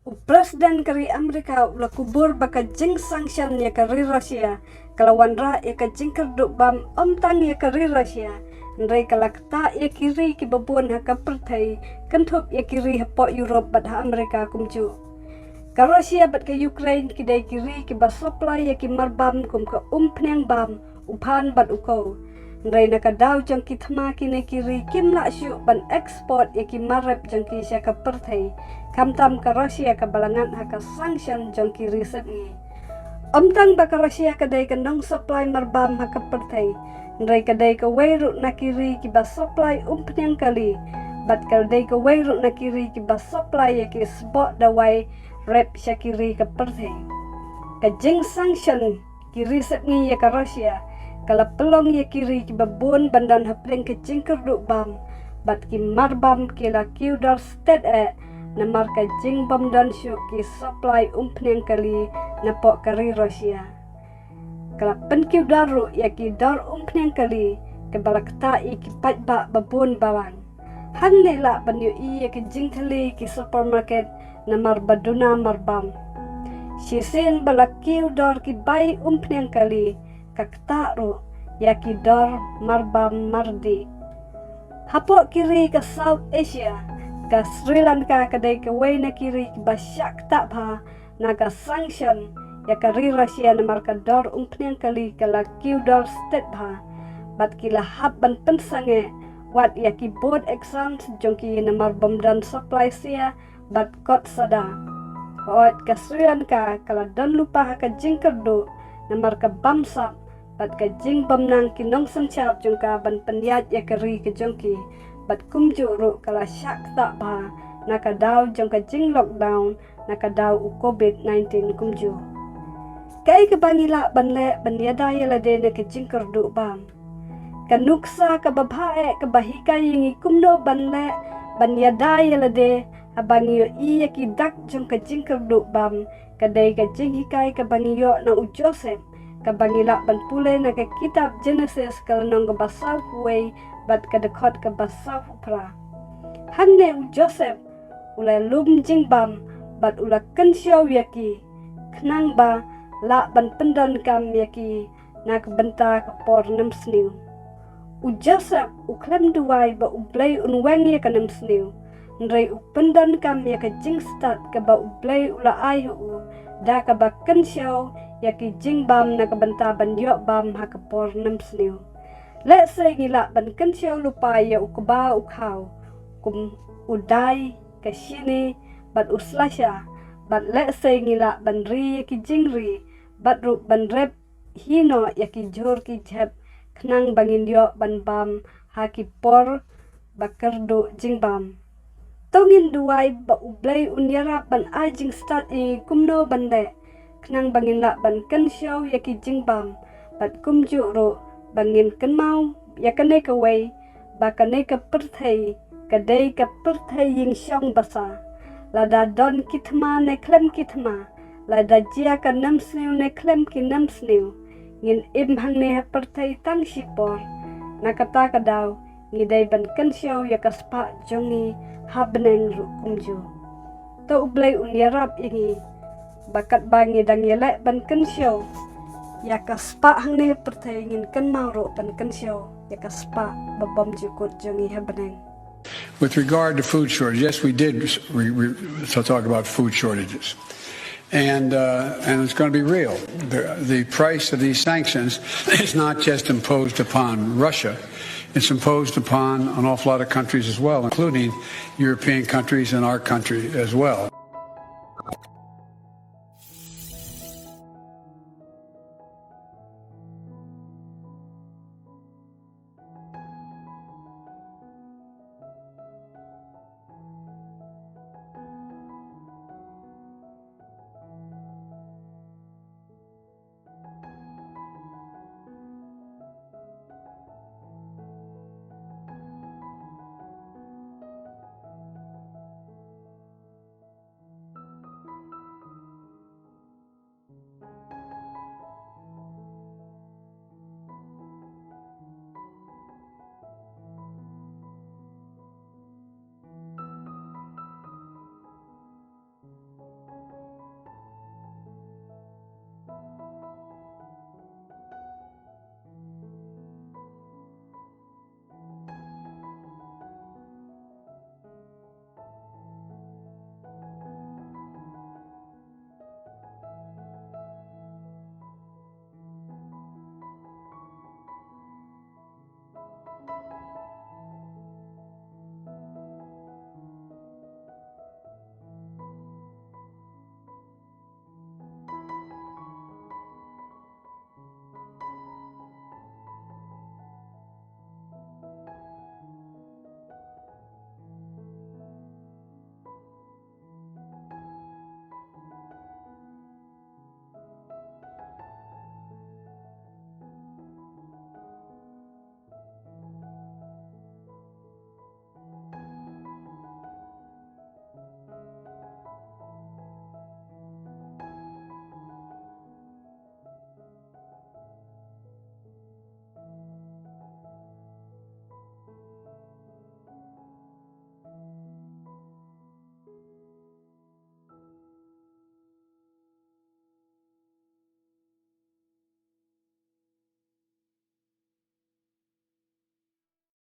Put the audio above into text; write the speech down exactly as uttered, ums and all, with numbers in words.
U President ka ri Amerika u la kubur ba ka jingsanction ïa ka ri Russia ka la wanrah ïa ka jingkyrduh bam ym tang ïa ka ri Russia, hynrei ka la ktah ïa ki ri kiba bun ha ka pyrthei, kynthup ïa ki ri hapoh Europe bad ha Amerika kumjuh. Ka Russia bad ka Ukraine ki dei ki ri kiba supply ïa ki marbam kum ka umphniang bam, u phan bad u kow. Hynrei na ka daw jong ki thma kine ki ri kim lah shuh ban export ïa ki mar rep jong ki sha ka pyrthei, khamtam ka Russia kaba la ngat ha ka sanction jong ki ri sepngi. Ym tang ba ka Russia ka dei ka nong supply marbam ha ka pyrthei, hynrei ka dei kawei ruh na ki ri kiba supply umphniang kali, bad ka dei kawei ruh na ki ri kiba supply ïa ki sboh dawai rep sha ki ri ka pyrthei. Ka jingsanction ki ri sepngi ïa ka Russia ka la pynlong ïa ki ri kiba bun ban don hapdeng ka jingkyrduh bam, bad ki marbam ki la kiew dor stet eh namar ka jingbym don shuh ki supply umphniang kali napoh ka ri Russia. Ka la pynkiew dor ruh ïa ki dor umphniang kali kaba la ktah ïa ki paidbah ba bun balang. Hangne lah ban ïohi ïa ki jingthylli ki supermarket namar ba duna marbam. Shisien ba la kiew dor ki bai umphniang kali, ka ktah ruh ïa ki dor marbam mardih. Hapoh ki ri ka South Asia, ka Sri Lanka ka dei kawei na ki ri kiba shah ktah bha na ka sanction ïa ka ri Russia namar ka dor umphniang kali ka la kiew dor stet bha. Bad ki la hap ban pynsangeh wat ïa ki board exams jong ki namar bym don supply syiar bad kot sada. Hooid, ka Sri Lanka ka la don lypa ha ka jingkyrduh namar ka bamsap bad ka jingbymnang ki nongsynshar jong ka ban pynïaid ïa ka ri ka jong ki, bad kumjuh ruh ka la shah ktah bha na ka daw jong ka jinglockdown na ka daw u covid nineteen kumjuh. Kaei kaba ngi lah ban leh ban ïada ïa lade na ka jingkyrduh bam? Ka nuksa kaba bha eh kaba hikai ïa ngi kumno ban leh ban ïada ïa lade haba ngi ïohi ïa ki dak jong ka jingkyrduh bam ka dei ka jinghikai kaba ngi ïoh na u Joseph, kaba ngi lah ban pule na ka kitab Genesis ka lynnong kaba sawphew wei bad ka dkhot kaba sawphew phra. Hangne u Joseph u la lum jingbam bad u la kynshew ïa ki, khnang ba lah ban pyndonkam ïa ki na ka bynta ka por nymsniew. U Joseph u khlem duwai ba U Blei un weng ïa ka nymsniew, hynrei u pyndonkam ïa ka jingstad kaba U Blei u la ai ha u da kaba kynshew ïa ki jingbam na ka bynta ban ïoh bam ha ka por nymsniew. Lehse ngi lah ban kynshew lypa ïa u kba u khaw, kum u dai, ka shini bad u slasha, bad lehse ngi lah ban ri ïa ki jingri bad ruh ban rep hi noh ïa ki jhur ki jhep khnang ba ngin ïoh ban bam ha ki por ba kyrduh jingbam. To ngin duwai ba U Blei un ïarap ban ai jingstad ïa ngi kumno ban leh khnang ba ngin lah ban kynshew ïa ki jingbam, bad kumjuh ruh ba ngin kynmaw ïa kane kawei, ba kane ka pyrthei ka dei ka pyrthei ïingshong basa. Lada don ki thma ne khlem ki thma, lada jia ka nymsniew ne khlem ki nymsniew, ngin im hangne ha pyrthei tang shipor. Na kata ka daw ngi dei ban kynshew ïa ka spah jong ngi ha bneng ruh kumjuh. To U Blei un ïarap ïa ngi ba katba ngi dang ïaleh ban kynshew ïa ka spah hangne ha pyrthei, ngin kynmaw ruh ban kynshew ïa ka spah ba bymjukut jong ngi ha bneng. With regard to food shortage, yes, we did re- re- to talk about food shortages. And, uh, and it's going to be real. The, the price of these sanctions is not just imposed upon Russia, it's imposed upon an awful lot of countries as well, including European countries and our country as well.